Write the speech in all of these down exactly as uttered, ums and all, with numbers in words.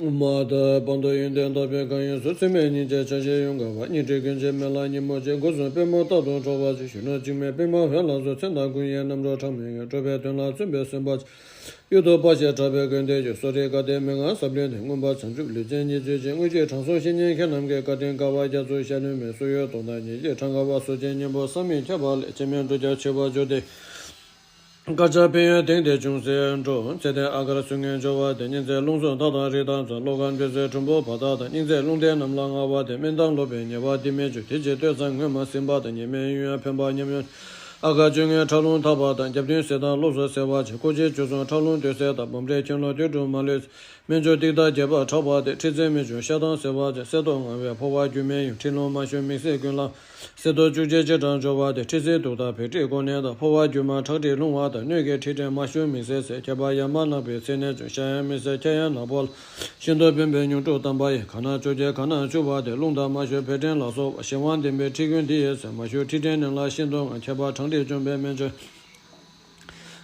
མ་དང་པང་དུ་ཡོན་ཏན་དག་པའི་གང་ཡིན་སུ། ཚད་མེད་སྙིང་རྗེ་ཆ་ཤས་ཡོངས་དགའ་བ། སྙིང་ཁྲི་ཀུན་གྱི་མེ་ལ་ཉིན་མོ་ཆེ། སྒོ་གསུམ་པུས་མོ་རྟག་ཏུ་འཕྲོག་པ་ཆེ། གཞོན་ནུ་འཇིགས་མེད་པདྨ་འོད་ལ་སོགས། མཚན་དང་ཀུན་གཡས་རྣམ་རོལ་གྲངས་མེད་ངེས། སྤྲོས་པའི་དོན་ལ་བརྩོན་པས་གསན་པ་ཆེ། གཡུལ་དུ་ཕར་ཕྱིན་འཁྲབ་པའི་མགོན་དེ་ཡོད། གསོ་རིག་བཀའ་བསྟན་མན་ངག་ཟབ་ལེན་ཏེ། མངོན་པར་བྱང་ཆུབ་ལུས་ཅན་ཉིད་སྤྱོད་ཅིང་། དངོས་གཞི་དྲང་སྲོང་བཤེས་གཉེན་མཁས་རྣམས་ཀྱི། བཀའ་དྲིན་དཀའ་བ་རྒྱ་མཚོའི་ཞལ་ལུས་མེད། སོག་ཡུལ་སྟོང་དང་ཉིས་བརྒྱའི་གྲངས་ཀ་བ། སོ་སྐྱེའི་གཉེན་པོ་བསམ་མི་ཁྱབ་པ་ལས། སྐྱེ་དམན་འགྲོ་རྒྱལ་མཆོད་པར་གྱུར་ཏེ། དཀར་ཆག་ཕན་ཡོན་དེང་འདིར་ཅུང་ཟད་འགྲོ། ཚེ་འདིར་ཨ་གར་གསུང་ངན་སྦྱོར་བ་དང་། སྙིང་བརྩེ་རླུང་གསུམ་དག་དང་རིགས་དག་ཙམ། བློ་དཀར་འབད་རྩོལ་གྲུང་པོ་བ་དག་དང་། སྙིང་བརྩེ་རླུང་ལྡན་རྣམས་ལ་མངའ་བ་དེ། དམན་དང་ལོག་པའི་ཉེས་པ་འདི་མི་བྱུང་། དེ་ཕྱིར་ལྟོས་ཙམ་ངོས་མ་ཟིན་པ་དང་། ཉེས་མེད་གཡུལ་ཡང་ཕན་པ་མཉམ་ཡོང་། ཨ་གར་སྤྱོད་ངན་ཁྲག་རླུང་འཐབ་པ་དང་། རྒྱབ་མདུན་གསེར་དང་ལོགས་སུ་གསལ་བ་ཆེ། ཀོ་ཆེ་བཅུ་གསུམ་ཁྲག་རླུང་འདོད་སྲེད་དང་། སྦོམ་འདྲེ་ཁྱེར་ལོ་དུད་འགྲོ་མ་ལུས། སྨན་མཆོག་ཏིག་ཏ་རྒྱས་པར་འཁྲབ་པ་དེ། མཁྲིས་ཚད་མི་འབྱུང་ཤ་དང་སེར་བ་ཅན། གསེར་མདོག་མངར་བའི་ཕོ་བ་རྒྱུས་མེད་ཡིན། ཁྲིད་ལོང་མ་ཞུ་མིག་སེར་ཀུན་ལ། གསེར་མདོག་བཅུ་གཅིག་ཅེ་སྦྲང་སྦྱོར་བ་དེ། མཁྲིས་སེལ་དུག་དང་བད་མཁྲིས་ཀོ་ནད་དང་། ཕོ་བ་རྒྱུས་མང་ཁྲག་མཁྲིས་རླུང་བ་དང་། སྣོད་ཀྱི་མཁྲིས་འདྲེན་མ་ཞུ་མིག་སེར་སེར། ཁྱད་པར་ཡ་མ་ནག་པོའི་ཚེ་ནད་བྱུང་། ཤ་ཡང་མིག་སེར་ཁྱེར་ཡང་ནག་པོ་ལ། ཤིན་ཏུ་དཔོན་པོའི་སྙུང་འཁྲུགས་དམ་པ་ཡིན། གང་ན་བཅོ་བརྒྱད་གང་ན་བཅུ་བ་དེ། རླུང་དང་མ་ཞུ་བད་འདྲེན་ལ་སོགས་པ། གཞན་དབང་ལྡན་པའི་མཁྲིས་ཀུན་འདི་ཡི་ཚེ། མ་ཞུ་མཁྲིས་འདྲེན་ནད་ལ་ཤིན་ཏུ་མངར། ཁྱད་པར་གྲང་མཁྲིས་འཇོམས་པའི་སྨན་མཆོག་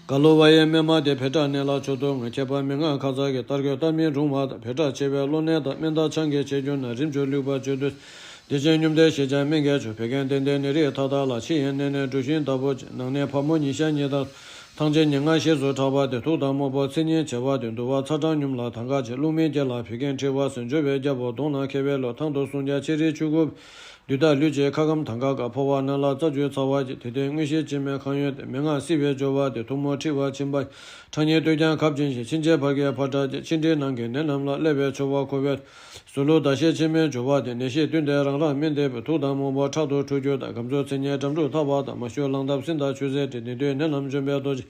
ག་ལོ་བ་ཡི་སྨན་མ་དེ། བད་མཁྲིས་ནད་ལ་མཆོག་ཏུ་མངར། ཁྱད་པར་མི་མངར་ཁ་ཚ་གི། གཏར་གྱི་གཏར་མིན་རུང་བ་དང་། བད་མཁྲིས་ཆེ་བའི་གློ་ནད་དང་། སྨན་དང་ཆང་གིས་བྱས་གྱུར་ན། རིམས་འགྱུར་ལུད་པ་བཅོས་དུས། བདེ་ཆེན་སྙོམས་དེ་ཞེས་བྱ་སྨན་གྱིས་བཅོས། བད་ཀན་ལྡན་ལྡན་ནད་རིགས་མཐའ་དག་ལ། ཕྱི་ཡི་ནད་ནི་འབྲུ་ཤིང་ལྟ་བུ་ཅན། ནང་ནི་ཕོ་མོ་ཉིས་ཤ་གཉིས་དང་། ཐང་ཆེན་ཉེར་ལྔ་ཞེས་སུ་གྲགས་པ་དེ། དུག་དང་དམུ་བོ་མཚན་ཉིད་བྱེ་བ་དེ། འདུ་བ་ཚ་གྲང་ཉུང་ལ་དང་ག་ཆེ། རླུང་མི་རྒྱས་ལ་བད་ཀན་མཁྲིས་པ་ཟེར། འཇོ་བའི་རྒྱལ་པོ་གདོང་ན་ཁེལ་བའི་ལོ། ཐང་དུ་སྲུང་བྱ་ཕྱི་རིལ་ཆུ་ཁུ། བདུད་དང་ལུས་ཀྱི་ཁ་སྐམ་དང་ག་ག། ཕོ་བ་ན་ལ་རྩ་རྒྱུས་ཚ་བ་ཅན། དེ་སྟེང་དངོས་གཞི་སྐྱེ་དམན་ཁང་ཡོད་དེ། མི་མངར་བསིལ་བའི་སྦྱོར་བ་དེ། ཐུག་མོ་མཁྲིས་པ་ཕྱིན་པ། ཁྲག་ཉིལ་སྟོད་ཀྱང་ཁབ་ཅན་ཞིང་། ཕྱིན་ཆད་བར་གྱི་ཕར་ཁྲག་ཅན། ཕྱི་འབྲེལ་ནང་གི་ནད་རྣམས་ལ། སླེབས་པའི་ཆུ་བ་ཁོ་བོས། ཟུར་ལུགས་ཟླ་ཤས་ཕྱི་མའི་སྦྱོར་བ་དེ། ནད་གཞི་བསྟུན་ཏེ་རང་རང་སྨན་འདེབས་པའི། དུག་དང་དམུ་བོ་ཁྲག་ཏུ་འཁྲུ་གྱུར་དང་། སྒམ་ཚུགས་མཚན་ཉིད་འགྲམ་འཁྲུ་ཐག་པ་དང་། མ་ཞུ་གླང་ཐབས་སྲིན་དང་ཆུ་སེར་དྲི། ནད་དུག་ནད་རྣམས་འཇོམས་པའི་རྡོ་རྗེ།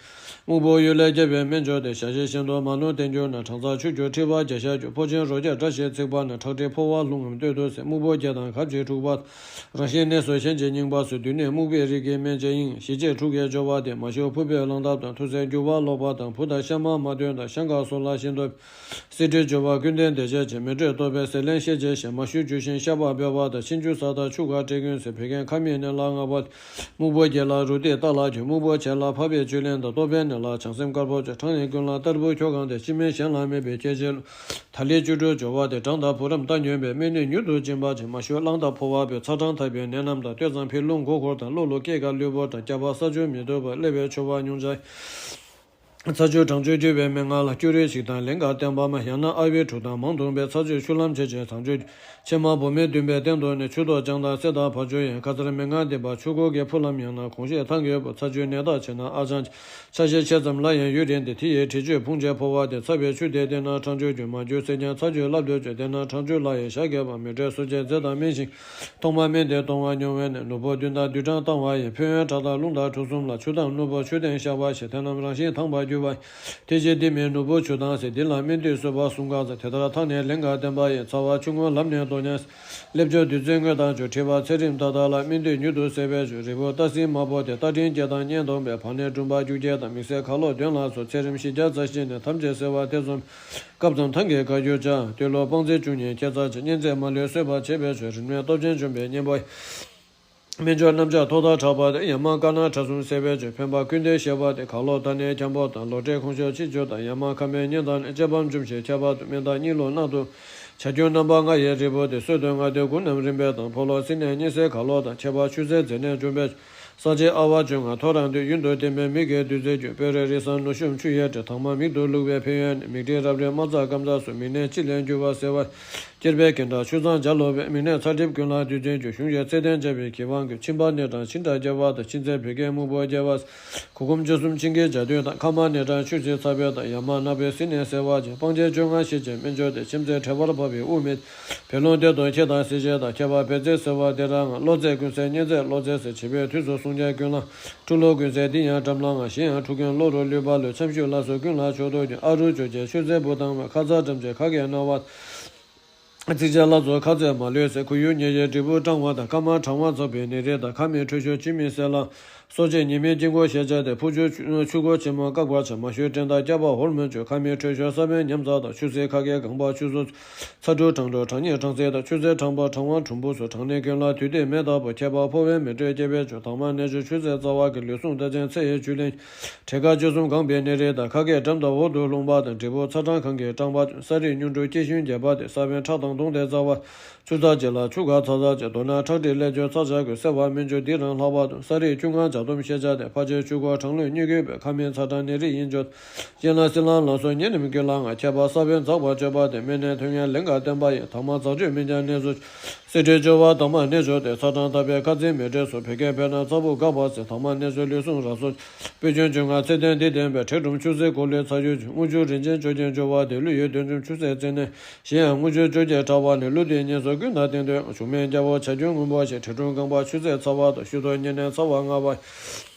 སྨུག་པོ་གཡུལ་ལས་སྐྱེས་པའི་སྨན་མཆོག་དེ། ཞག་ཤས་ཤིན་ཏུ་མ་ལོང་བསྟེན་གྱུར་ན། གྲང་ཚ་ཆུ་སྐྱུར་མཁྲིས་པ་བརྒྱ་ཤས་གྱུར། ཕོ་ཆེན་རོ་བརྒྱ་སྐྲ་ཤད་ཚིག་པ་ན། ཁྲག་མཁྲིས་ཕོ་བ་རླུང་ངམ་སྟོད་དུ་སེལ། སྨུག་པོ་བརྒྱད་དང་ཁབ་ཅིག་འཁྲུགས་པ། རང་བཞིན་གནས་སུ་ཞན་ཅིང་རྙིང་པ་སོགས། བདུད་ནད་སྨུག་པའི་རིགས་ཀྱི་སྨན་དཔྱད་ཡིན། ཞི་བྱེད་འཁྲུགས་ཀྱི་སྦྱོར་བ་དེ། མ་ཞུ་ཕུར་པའི་གླང་ཐབས་དང་། ཐུག་སེལ་འགྱུར་བ་ལོག་པ་དང་། བུ་དང་ཤ་མ་མ་ཐོན་དང་། བཤང་འགག་སོགས་ལ་ཤིན་ཏུ། སེ་འབྲས་སྦྱོར་བ་ཀུན་ལྡན་བདེ་བྱེད་ཅན། མེ་དྲོད་གཏོར་བའི་ཟས་ལེན་ཤེས་བྱའི་ཞིང་། མ་ཞུ་རྒྱུ་ཞིང་བཤགས་པ་འབད་བ་དང་། ཕྱིན་རྒྱུ་ས་དང་ཆུ་ཁ་བྲེ་ཀུན་སེལ། བད་ཀན་ཁ་མིག་ནད་ལ་མངར་བ། སྨུག་པོ་བརྒྱད་ལ་རུ་ཏི་ཏ་ལ་གྱོན། སྨུག་པོ་ཆེ་ལ་ཕག་པའི་བཅུད་ལེན་དང་། ལྟོགས་པའི་ནད་ལ་བྱང་སེམས་དཀར་པོ་གྱོན། གྲང་ནད་ཀུན་ལ་ཏར་བུ་ཁྱོ་གང་སྟེ། སྤྱི་སྨན་གཞན་ལ་མེད་པའི་ཁྱད་ཆོས་ལ། ད་ལི་བཅུ་དྲུག་སྦྱོར་བ་དེ། གྲང་དང་བུ་རམ་རྟ་ཉོན་པའི། སྨན་ནི་མྱུར་དུ་སྦྱིན་པ་བྱེད། མ་ཞུ་གླང་དང་ཕོ་བ་བས། ཚ་གྲང་འཐབ་པའི་ནད་རྣམས་དང་། ལྟོས་ཙམ་ཕི་ལུ་མགོ་འཁོར་དང་། གློ་ལུ་སྐེ་རྒ་ལུས་པོ་དང་། སྐྱ་པ་ས་ཆུ་མི་ཐུབ་པ། སླེབས་པའི་ཆུ་བ་སྙུང་བྱ། ཚ་ཆུ་གྲང་ཆུ་སྐྱུར་བའི་མན་ངག་ལ། སྐྱུ་རུས་ཞིག་དང་ལིང་ག་བསྟེན་པ་མ། ཡང་ན་ཨ་བི་དྲུག་དང་མང་དུ་འབད། ཚ་ཆུ་ཆུ་ལམ་ཆེ་ཆེ་ཚང་ཆུ། ཕྱེ་མ་བུ་མེད་བདུན་པའི་སྟེང་དུ་ནི། ཆུ་ཏོག་ལྕང་དང་སེར་དང་བ་ཆུ་ཡིན། ཁ་ཚར་མན་ངག་ལྡན་པ་ཆུ་ཁོག་གི་ཕུ་ལམ། ཡང་ན་གོང་བཞིན་ཐང་གི་བུ། ཚ་ཆུ་ནད་རྟགས་ཆེ་ན་ཨ་ལྕང་། ཆ་ཤས་ཆེ་ཙམ་ལ་ཡང་ཡུན་རིང་སྟེ། དེ་ཡི་དྲི་ཆུས་ཕུང་བྱེད་ཕོ་བ་དེ། ཚ་བའི་ཆུ་དེ་བསྟེན་ན་གྲང་ཆུ་རྒྱུན། མ་རྒྱུན་སེར་ཀྱང་ཚ་ཆུས་བརླབ་ཏུ་བཅོས། བསྟེན་ན་གྲང་ཆུ་ལ་ཡང་ཞག་བརྒྱད་པ། མེ་དྲོད་གསོ་བྱེད་རྫས་དང་སྨན་ཞིང་། ཐོག་མར་སྨན་དེ་གཏོང་བ་མྱོང་བས་ནི། ནོར་བུ་བདུན་དང་བདུན་ཕྲག་བཏང་བ་ཡིན། ཕན་ཡོན་ཕྲག་དང་རླུང་དང་དྲུག་གསུམ་ལ། ཆུ་དང་ནོར་བུ་ཆུ་སྟེང་བཤགས་པ་ཞེས། དེ་རྣམས་རང་བཞིན་དྭངས་པར་གྱུར་པ། དེ་ཕྱིར་འདི་མིང་ནོར་བུ་ཆུ་དང་ཟེར། འདི་ལ་སྨན་བཏུས་གསོལ་བ་གསུང་གང་ཟེར། དེ་ལྟར་ཐང་ནས་ལིང་ག་བསྟེན་པ་ཡིན། ཚ་བ་ཆུ་སྔོན་ལམ་ནས་ལྡོག་ཉེན། སླེབས་ཆོག་དུས་ཚོད་སྔོན་དང་ཆོག། མཁྲིས་པ་ཚད་རིམས་མཐའ་དག་ལ། སྨན་བཏུས་མྱུར་དུ་སེལ་བའི་ཆོག། རིལ་བུ་སྟག་སྲིན་དམར་པོ་དེ། སྟག་མགྲིན་བརྒྱད་དང་གཉན་དང་བས། བར་ནས་འབྲུམ་པ་རྒྱུག་བརྒྱད་དང་། མིག་སེར་ཁ་ལོག་གདོན་ལ་སོགས། ཚད་རིམས་བཞི་བརྒྱ་རྩ་བཞི་ནས། ཐམས་ཅད་སེལ་བ་དེ་ཙམ། སྐབས་ཙམ་ཐང་གིས་བཀའ་བསྒྱུར་བྱ། དེ་ལུ་སྤང་རྩི་བཅུ་གཉིས་ཁྱད་མཚར་ཆེ། གཉན་ཚད་མ་ལུས་གསོད་པར་བྱེད་པའི་ཆོག། རིམས་ནད་སྟོབས་ཆེན་འཇོམས་པའི་གཉེན་པོ། སྨན་མཆོག་གནམ་ལྕགས་ཐོག་ལྟར་གྲགས་པ་དེ། ཡ་མ་དཀར་ནག་ཁྲག་གསུམ་སེལ་བའི་ཆོག། འཕེན་པ་ཀུན་ལྡན་ཞེས་པ་དེ། གག་ལོག་ད་ནས་འཁྱམ་པོ་དང་། ལོ་འབྲས་ཁོང་ཤོར་ཕྱི་འགྱུར་དང་། ཡ་མ་ཁ་མའི་གཉན་དང་ནི། ལྕེ་བམ་འཇོམས་ཤིང་ཁྱབ་པ་དང་། སྨན་དང་གཉིད་ལོག་རྣག་ཏུ་བྱ་ཁྱུང་རྣམ་པ་ལྔ་ཡི་རིལ་བུ་དེ། སྲོད་དུ་ལྔ་སྟོན་དགུ་རྣམས་རིམ་པས་དང་། ཕོ་ལོག་སྲིན་ནད་གཉན་སྲིན་གག་ལོག་དང་། ཁྱད་པར་ཆུ་སེར་རྫས་ནད་འཇོམས་པའི་ཆོག། ས་གཅིག་ཨ་ཝ་བཅོ་ལྔ་ཐོ་རངས་དུས། ཡུན་དུ་བསྟེན་པས་མིག་གི་བདུད་རྩི་འཇོམས། དཔེར་རི་བཟང་ནུ་ཞོམ་ཆུ་ཡི་དྲི། དྭངས་མ་མིག་ཏུ་བླུགས་པའི་ཕན་ཡོན་ནི། མིག་དྲི་རབ་རིབ་དམར་ཚ་སྐམ་ཚ་སོགས། མིག་ནད་ཕྱི་ལས་འགྱུར་བ་སེལ་བ། སྐྱེར་པའི་གྱེན་དྲག་ཆུ་གཙང་ཇ་ལོག་པའི། མིག་ནད་ཚ་གྲིབ་ཀུན་ལ་བདུད་རྩི་འཇོམས། གཞུང་གི་ཚེ་བརྟན་བྱ་བའི་གི་དབང་གིས། མཆིན་པ་ནད་དང་མཆིན་ཁྲག་རྒྱས་པ་དང་། མཆིན་ཚད་བད་ཀན་སྨུག་པོ་རྒྱས་པ། གུར་གུམ་བཅུ་གསུམ་མཆིན་གྱི་ཇ་འདོན་དང་། ཁ་མ་ནད་དང་ཆུ་སྲིན་ཚ་བོད་དང་། ཡ་མ་ནག་པོའི་སྲིན་ནད་སེལ་བ་ཅན། སྤང་རྒྱན་བཅོ་ལྔ་ཞེས་བྱའི་སྨན་མཆོག་དེ། མཆིན་ཚད་གྲེ་བར་བབས་པའི་དབུགས་མེད། བད་རླུང་དེ་དང་ཁྱེ་དང་སེར་བྱེས་དང་། ཁྱད་པར་བད་ཚེ་སེར་བ་དེ་རང་ང་། གློ་ཚད་ཀུན་སེལ་གཉན་ཚད་གློ་ཚད་སེལ། བྱིས་པའི་དུས་སུ་སྲུང་བྱ་ཀུན་ལ། འཁྲུ་ལོ་ཀུན་སེལ་འདི་ཡང་འགྲམ་ལ་ང་། གཞན་ཡང་འཁྲུ་ཀུན་གློ་རུ་ལུས་པ་ལུས། འཆམ་ཤུགས་ལ་སོགས་ཀུན་ལ་མཆོག་ཏུ་གྱུར། ཨ་རུ་བཅོ་བྱེད་ཆུ་སེར་བུ་དྭངས་མ། ཁ་ཚ་འགྲམ་ལྕེ་ཁ་གི་རྣ་བ། ཚིགས་བཅད་ལ་སོགས་ཁ་ཚད་མ་ལུས་སེལ། ཁོར་ཡུག་ཉེ་ཡི་འབྲས་བུ་སྐྲངས་པ་དང་། ཁ་མ་གྲང་བ་ཚ་བའི་ནད་རིགས་དང་། ཁ་མིག་འཁྲུ་ཤོར་མཆིན་མིག་སེར་ལ་ སོ་སྐྱེས་ཉི་མའི་དཀྱིལ་འཁོར་ཞེས་བྱ་སྟེ། ཕུར་ཆུ་ཆུ་ཆུ་འཁོར་ཆེན་མོ་བཀག་པར་བྱ། མ་ཞུ་སྤྲིན་དང་བསྐྱབ་པ་ཧོར་མོན་ཆུ། ཁ་མིག་ཁྲོད་ཤོར་ས་བོན་ཉམས་རྩ་དང་། ཆུ་སྲིན་ཁ་སྐད་གངས་བར་ཆུ་སོ། ཚ་གྲུ་གྲང་གྲུ་གྲང་ཉེ་གྲང་སྲེ་དང་། ཆུ་སྲིན་གྲང་པ་གྲང་བ་གྲུམ་བུ་སོགས། གྲང་ནི་ཀུན་ལ་དུས་དེ་མེ་ལྟ་བུ། ཁྱད་པར་ཕོ་བའི་མེ་དྲོད་སྐྱེད་པའི་ཆུ། དྭངས་མ་གནས་ཆུ་ཆུ་སྲིན་རྩ་བ་གི། ལུས་ཟུངས་རྟ་ཅན་ཚེ་ཡི་བཅུད་ལེན། བྲེ་དཀར་བཅུ་གསུམ་གང་བའི་ནད་རིགས་དང་། ཁ་སྐད་འགྲམ་དང་འོག་ཏུ་ལྷུང་བ་དང་། འབྲས་བུ་ཚ་གྲང་གང་གིས་སྐྲངས་པ། ས་རིགས་སྙུང་འདྲུ་སྐྱེ་ཤུན་རྒྱས་པ་སྟེ། ས་བོན་ཁྲག་དང་བསྡོངས་ཏེ་རྩ་བ། ཆུ་རྩ་བྱེ་ལ་ཆུ་ག་ཚ་ཚ་བྱེད། མདོར་ན་ཁྲག་མཁྲིས་ཀླད་སྦྱོར་ཚ་ཆགས་ཀྱི། སེལ་བ་སྨན་བཅོས་འདི་རང་ལྷག་པ་དང་། ས་རིགས་ཆུ་ལྔ་ཇ་འདོམས་ཤེས་བྱ་སྟེ། ཕལ་ཆེར་ཆུ་འཁོར་གྲང་རླུང་སྙི་གོས་པས། ཁ་མིག་ཚ་གྲང་ནད་རིགས་ཡིན་འཇོག། གཤེད་ལ་སྲིན་ལ་ལ་སོགས་གཉན་རིམས་ཀུན་ལའང་། ཁྱད་པར་ས་བོན་འཛག་པར་སྤྱོད་པ་སྟེ། སྨན་ནི་ཐུན་ངན་ལིང་ག་བསྟེན་པ་ཡིས། དྭངས་མ་འཛག་བཅོས་སྨིན་ཀྱང་གནས་སུ། སེལ་འདྲེན་སྦྱོར་བ་དྭངས་མ་གནས་སྦྱོར་ཏེ། ཚ་གྲང་ཐ་པའི་ཁ་ཚིག་མེ་དྲོད་སོགས། བད་ཀན་འཕེལ་ན་རྩ་བུག་འགག་པ་ཟེར། དྭངས་མ་གནས་སུ་ལུས་ཟུངས་རག་སོགས། དཔེ་རྒྱུན་བཅོ་ལྔ་ཚེ་བརྟན་འདི་བསྟན་པའི། བྲེ་གྲུམ་ཆུ་སྲིན་གོ་ལའི་ཚ་ཡུལ་གྱི། རྔུལ་ཆུ་རིན་ཆེན་བཅོ་བརྒྱད་སྦྱོར་བ་སྟེ། ཀླུ་ཡུལ་དོན་གྲུབ་ཆུ་སྲིན་རྩེ་ནས། གཞན་ཡང་རྔུལ་ཆུ་བཅོ་བརྒྱད་ཕྲ་བ་ནི། ཀླུ་དུས་གཉན་སོགས་ཀུན་དང་བསྟེན་དོན། ཆུ་སྨན་རྒྱལ་པོ་བྱ་ཁྱུང་སྔོན་པོ་ཞེས། བྲེ་གྲུམ་རྐང་པ་ཆུ་སྲིན་ཚ་བ་དང་། ཤུ་ཏོ་གཉན་ནད་ཚ་བ་ལྔ་པ།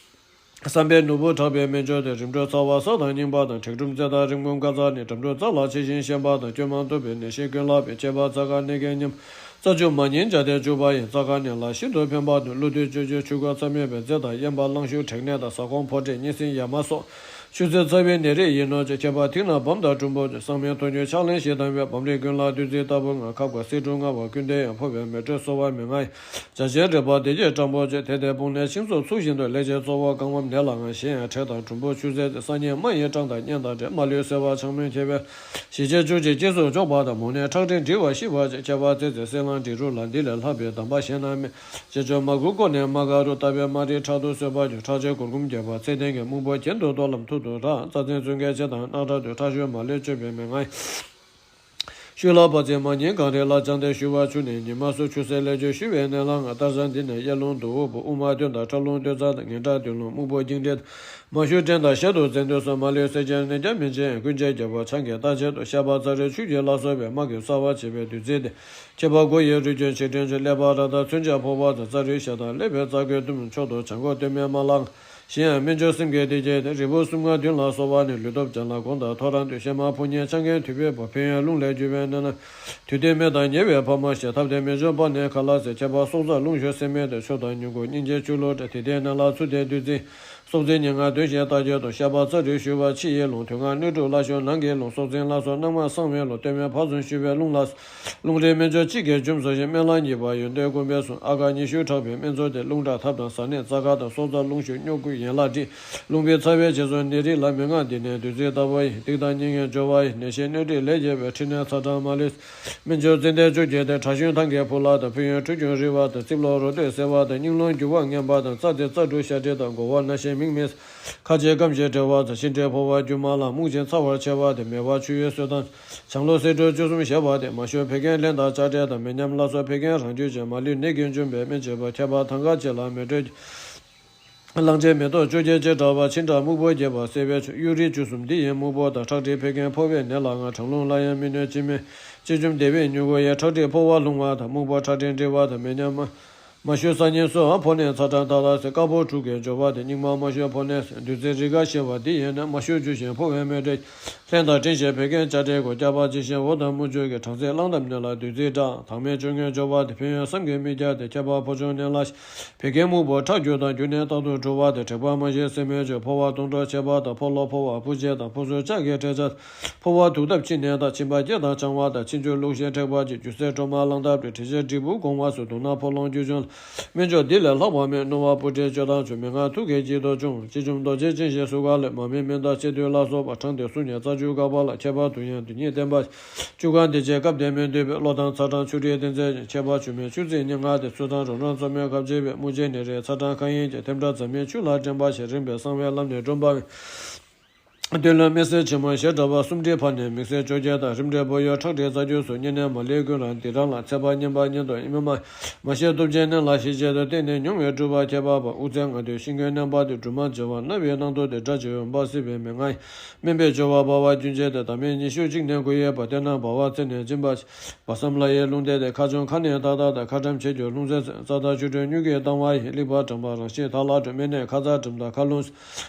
བསམ་པའི་ནོར་བུ་དྲག་པའི་སྨན་མཆོག་སྟེ། རིམ་གྲོ་ཚ་བ་ས་དང་རྙིང་པ་དང་། བྲེ་གྲུམ་རྩེ་དང་རིམས་ཁུང་དཀར་ཚ་ནི། འགྲམ་འགྲུལ་རྩ་ལ་ཆེ་ཞིང་ཞན་པ་དང་། སྐྱོན་མང་ཐུབ་པའི་ནད་གཞི་ཀུན་ལ་ཕན། ཁྱད་པར་རྩ་དཀར་གནས་ཀྱི་ཉམས། རྩ་ཆུ་མ་ཉིན་བྱ་དེ་བཅུག་པ་ཡིན། རྩ་དཀར་ནད་ལ་ཤིན་ཏུ་ཕན་པ་དང་། ཀླུ་དུས་བཅུ་བཅུ་ཆུ་འཁོར་ཚ་མེད་པའི། མཛེ་དང་གཡན་པ་གླང་ཤུ་དྲེག་ནད་དང་། ཟ་ཁོང་ཕོ་དྲེག་གཉན་སྲིན་ཡ་མ་སོགས། ཆུ་སྲིན་ཚ་བའི་ནད་རིགས་ཡིན་ནོ་ཅེས། ཁྱད་པར་ཐིག་ནག་བམ་དང་གྲུམ་བུ་ཅན། སྲང་མའི་ཐོ་ཉུལ་ཕྱག་ལེན་ཞེས་དང་བའི། བམ་རིགས་ཀུན་ལ་བདུད་རྩི་ལྟ་བུ་ང་། ཁབ་དཀར་སེ་འབྲུ་མངར་བ་ཀུན་ལྡན་ཡང་། ཕོ་བའི་མེ་དྲོད་གསོ་བ་མི་མངའ་ཡང་། བྱ་ཆེན་རེག་པ་དེ་རྒྱས་སྐྲངས་པོ་ཅན། དེ་ལྟའི་ཕུང་ནད་ཤིང་སོགས་ཚུགས་བཞིན་དུ། ལས་བྱེད་གཙོ་བོ་རྐང་བམ་ནད་ལའང་། གཞན་ཡང་བྲེ་དང་གྲུམ་བུ་ཆུ་སྲིན་ཏེ། སང་ཉིན་རྨ་ཡི་སྐྲངས་དང་གཉན་དང་འདྲེས། རྨ་ལུས་སེལ་བ་ཆང་སྨན་ཁྱད་པར། ཞི་བྱེད་བཅུ་གཅིག་སྐྱེས་སུ་འཇོག་པ་དང་། མོ་ནད་ཁྲག་མཁྲིས་འདྲིལ་བ་ཞི་བར་བྱེད། ཁྱད་པར་ཚེ་ཚེ་སྲིན་ལང་འདྲིལ་རུ་ལ། འདི་ལས་ལྷག་པའི་གདམས་པ་གཞན་ན་མེད། ཅེས་བཅོས་མ་གུར་བསྐོར་ནས་མ་དགའ་རུ། ལྟ་བའི་མ་རིག་ཕྲག་དོག་གསོད་པར་འགྱུར། ཁྲག་མཆེད་གུར་གུམ་རྒྱས་པ་ཚེ་བརྟན་གྱི། སྨུག་པོ་གྱེན་དུ་གཏོར་ལམ་ཐུར་དུ་རགས། རྩ་ཚན་བཙུན་ཁའི་ཕྱེ་དང་རྣག་ཁྲག་འདུས། ཁྲག་ཤུལ་མ་ལུས་གཅོད་པའི་མི་མངའ་ཡང་། ཤུལ་ལ་བ་ཚན་མ་ཉིན་གངས་རི་ལ། བྱང་སྟེ་ཞུ་བ་ཆུ་ནས་ཉི་མ་སུ། ཆུ་སྲིན་ལས་བྱུང་ཞུ་བའི་ནད་ལའང་། སྟར་བྱང་འདི་ནས་གཡས་ལུང་དུ་དབུ་བུ། དབུ་མ་སྟོད་དང་ཁྲ་རླུང་སྟོད་རྩ་དང་། ངན་ཁྲག་སྟོད་ལུང་སྨུག་པོ་འགྱིང་འདྲེ་དང་། མ་ཞུ་སྤྲིན་དང་ཞལ་དུ་འཛིན་འདོད་སོགས། མ་ལུས་སེལ་བྱེད་ནད་བརྒྱ་མི་འབྱེད་ཡང་། ཀུན་བྱེད་རྒྱལ་པོ་ཆང་གི་རྟགས་ཅན་དུ། བཤད་པ་ཙ་རི་ཆུ་རྒྱུད་ལ་སོགས་པའི། རྨ་ཀུན་གསལ་བར་བྱེད་པའི་བདུད་རྩི་སྟེ། ཁྱད་པར་སྒོ་ཡི་རུས་རྒྱུད་ཕྱི་དྲོན་ཆུ། ཀླད་པ་ར་དང་མཚོན་ཆ་ཕོ་བ་དང་། རྩ་རུས་ཤ་དང་ཀླད་པའི་རྩ་རྒོད་དུམ། མཆོག་ཏུ་བྱང་སྒོ་སྟོད་སྨད་རྨ་ལའང་། གཞན་ཡང་སྨན་མཆོག་སེམས་ཀྱི་བདེ་སྐྱིད་དེ། རིལ་བུ་གསུམ་ལྔ་བདུན་ལ་སོགས་པ་ནི། ལུས་སྟོབས་ཅན་ལ་གོང་དང་ཐོ་རངས་ཏེ། གཤེད་མ་ཕོ་ཉའི་ཆང་རྐྱེན་དུད་པའི་བུ། ཕན་ཡོན་རླུང་ལས་གྱུར་པའི་ནད་ན། དུས་དེ་མེ་དང་ཉེ་བའི་ཕ་མ་ཞེས། ཐབས་དེ་མེ་སྦྱོར་པ་ནི་ག་ལ་ཟེར། ཁྱད་པར་སྲོག་རྩ་རླུང་ཤུགས་སེམས་མེད་དེ། མཆོག་དང་མྱུ་གུ་སྙིང་རྗེ་བཅུད་ལུ་འདྲེས། དེ་ལྟའི་ནད་ལ་ཚུལ་དེ་བདུད་རྩི། སྲོག་རྩི་ཉེར་ལྔ་བདུན་ཞེས་བརྟག་དཔྱད་དུ། བཤད་པ་ཙ་རུས་ཞུ་བ་ཕྱི་ཡི་རླུང་། དུས་ངན་སྣོད་དྲུག་ལ་ཞོན་ནང་གི་རླུང་། སྲོག་འཛིན་ལ་སོགས་སྣང་མ་སངས་བའི་རླུང་། སྟོད་སྨད་བར་གསུམ་ཞུ་བའི་རླུང་ལ། རླུང་རིགས་སྨན་མཆོག་གཅིག་གིས་འཇོམས་ཟེར་ཞིང་། སྨན་བླ་གཉིས་པ་ཡོན་ཏན་ཀུན་དཔལ་གསུངས། ཨ་ག་ཉི་ཤུ་དྲག་པའི་སྨན་ཚོགས་ཏེ། རླུང་དྲག་ཐབ་དང་ཟ་ནད་རྩ་དཀར་དང་། སྲོག་རྩ་རླུང་ཤུགས་སྨྱོ་རྒུད་ཡན་ལག་འདྲིལ། རླུང་པའི་ཚ་བས་བྱེད་སོགས་ནད་རིགས་ལ། མན་ངག་འདི་ནི་བདུད་རྩི་ལྟ་བུ་ཡིན། སྡིག་དང་གཉེན་ཉེ་སྦྱོར་བ་ཡིས། ནད་གཞི་སྣོད་བྲིས་ལས་སྐྱེས་པའི། མཁྲིས་ནད་ཚ་གྲང་མ་ལུས། སྨན་མཆོག་ཙན་དན་བཅུ་བརྒྱད་དེ། ཁྲག་ཤུན་ཐང་གའི་ཕུ་ལ་དང་། ཕན་ཡོན་ཁྲུས་སྐྱོང་རིལ་བ་དང་། རྩིབ་ལོགས་རོ་སྟོད་སེལ་བ་དང་། སྙིང་རླུང་རྒྱུ་བ་ངན་པ་དང་། རྩ་དེ་རྩ་དྲུག་ཤ་དྲེག་དང་། མགོ་བོ་ན་ཤིང་མིག་མི། ཁ་ལྕེ་སྐམ་ཞིང་བྲེལ་བ་དང་། ཤིང་དྲེག་ཕོ་བ་རྒྱུ་མ་ལ། སྨུག་ཅན་ཚ་བར་ཆེ་བ་དེ། མེ་བ་ཆུ་ཡི་གསོད་དང་། བྱང་ལོ་སེ་འབྲུ་བཅུ་གསུམ་ཞེས་པ་དེ། མ་ཞུ་བད་ཀན་རླན་དང་ལྕགས་དྲེག་དང་། མེ་མཉམ་ལ་སོགས་བད་ཀན་རང་རྒྱུད་ཅན། མ་ལུས་ནད་ཀྱིས་འཇོམས་པའི་སྨན་བྱེད་པ། ཁྱད་པར་ཐང་ག་བྱེ་ལ་མེ་དྲོད། གླང་ཆེན་མེ་ཏོག་བཅོ་བརྒྱད་ཅེས་བྲིས་པ། ཕྱི་འདྲ་སྨུག་པོ་རྒྱས་པ་སེལ་བའི་ཆུ། གཡུ་རལ་བཅུ་གསུམ་འདི་ཡིས་སྨུག་པོ་དང་། ཁྲག་མཁྲིས་བད་ཀན་ཕོ་བའི་ནད་ལའང་། གྲང་རླུང་ལ་ཡང་མི་གནོད་ཅི་སྨོས། ལྕེ་འཇོམས་བདེ་བའི་མྱུ་གུ་ཡིས། ཁྲག་མཁྲིས་ཕོ་བ་ལྷུང་བ་དང་། སྨུག་པོ་ཁྲག་མཁྲིས་འདྲིལ་བ་དང་། མེ་མཉམ་མ་མ་ཞུ་སང་ཉིན་སུའང་ཕོ་ནད་ཚ་གྲང་ད་ལ་སེལ། དཀར་པོ་དྲུག་གིས་འཇོམས་པ་དེ། སྙིགས་མ་མ་ཞུ་ཕོ་ནད་སེལ། བདུད་རྩི་རིལ་དཀར་ཞེས་པ་འདི་ཡིས་ནི། མ་ཞུ་རྒྱུ་ཞིང་ཕོ་བའི་མེ་དྲོད། རླན་དང་སྤྲིན་ཞེས་བད་ཀན་ལྕགས་དྲེག་གོ། སྐྱ་པ་ཇི་བཞིན་འོ་དང་སྨུག་ཆུ་གིས། གྲང་ཚད་རླངས་དང་ནད་ལ་བདུད་རྩི་དྲག། དྭངས་མའི་བཅོ་ལྔའི་སྦྱོར་བ་དེ། ཕན་ཡོན་བསམ་གྱིས་མི་ཁྱབ་སྟེ། ཁྱད་པར་ཕོ་ཆུང་ནད་ལ། བད་ཀན་སྨུག་པོ་ཁྲག་རྒྱུ་དང་། རྒྱུ་ནི་རྟག་ཏུ་འཁྲུ་བ་དེ། དྲེག་པ་མ་ཞུ་སེལ་མི་ཆོག། ཕོ་བ་སྟོང་གྲོགས་བྱེད་པ་དང་། ཕོ་ལོ་ཕོ་བ་བུ་བྱེད་དང་། ཕོ་སོ་ལྕགས་ཀྱི་དྲེག་ཆ། ཕོ་བ་དུག་ལྟབ་ཕྱི་ནད་དང་། མཆིན་པ་སྐྱེ་དང་ཆང་བ་དང་། མཆིན་ཆུ་བླུགས་ཤིང་མཁྲེགས་པ་གྱིས། རྒྱུ་སེལ་གྲོ་མ་གླང་ཐབས་རིགས། དྲི་ཞིམ་འབྲས་བུ་གོང་བ་སོགས། དུག་ན་ཕོ་ལོང་རྒྱུ་ཆུང་ལ། སྨན་མཆོག་འདི་ལས་ལྷག་པ་མེད། རྣོ་བ་སྤུ་གྲིའི་བཅུད་དང་ཆུ། མན་ངག་ཐུགས་ཀྱི་དཀྱིལ་དུ་སྐྱོང་། ལྕེ་འཇོམས་རྡོ་རྗེ་ཅན་ཞེས་གསོལ་བ་ལས། མ་མི་སྨན་དང་ཕྱེ་དུས་ལ་སོགས་པ། གྲངས་དེ་གསུམ་ཉིད་རྩ་རྒྱུད་དཀར་པོ་ལ། ཁྱད་པར་དུ་ཡང་དེ་ཉིད་བསྟན་པ། བཅུ་གང་དེ་བྱས་སྐབས་དེ་མི་འདོད་པའི། གློ་དང་ཚ་གྲང་ཆུ་རིལ་དེ་མཛད་ཅིང་། ཁྱད་པར་ཆུ་མེ་ཆུ་རྩི་ཉེར་ལྔ་དེ། ཚུལ་དང་རོ་བྲང་བཙོ་མའི་སྐབས་བྱེད་པའི། སྨུག་ཆེན་ནད་རིགས་ཚ་གྲང་གང་ཡིན་ཀྱང་། ཐིམ་ཕྲ་རྫ་མའི་ཆུ་ལ་འདྲེན་པ་ཞེས། རིམ་པས་གསང་བའི་ལམ་ནས་སྒྲོམ་པ་བས། སྟོད་ལུང་སྨན་སྲིན་ཆེན་མོ་ཞེས་གྲགས་པ། སུམ་སྒྲིལ་ཕ་ནས་མིག་སེར་བཅོ་བརྒྱད་དང་། རིམ་གྲོའི་བུ་ཡུག་ཁྲག་མཁྲིས་རྩ་རྒྱུད་སོགས། གཉན་ནད་མ་ལུས་ཀུན་ལ་འདི་རང་ལ། ཚད་པ་ངན་པ་ཉིད་དུ་ཡིན་མི་མ། མ་ཤེས་སྟོབས་ཆེན་ནད་ལ་ཞི་བྱེད་དུ། བརྟེན་ནས་མྱོང་བའི་གྲུབ་པ་ཁྱད་པར་བ། དབུགས་བཙན་ང་དུས་ཤིང་ཀུན་མནན་པ་དེ། འབྲུ་མ་བྱེ་བ་རྣ་བའི་ནང་དུ་དེ། སྒྲ་བྱེ་བས་འབའ་སྲིད་པའི་མི་མངའ་ཡིན། སྨན་པའི་སྦྱོར་བ་འབར་བ་རྒྱུན་ཆད་དེ། དྭངས་མའི་ཉི་ཤུ་གཅིག་ནས་དགུ་ཡི་བར། བསྟེན་ན་འབར་བ་ཚེ་ནས་འབྱིན་པ། བ་སམ་ལ་ཡི་རླུང་དེ་དེ། ཁ་ཆུང་ཁ་ནས་ཏག་ཏག་དང་། ཁ་གྲམ་ཆེ་རྒྱུ་རླུང་ཚད་ཟད། རྩ་དང་ཆུ་དྲོན་སྨྱུག་གི་ལྟ་བ་ཡིས། རླིག་པ་གྲང་བ་རང་བཞིན་དག་ལ་འགྲོ། མི་ནད་ཁ་ཚ་གྲིམ་དང་ཁ་རླུང་།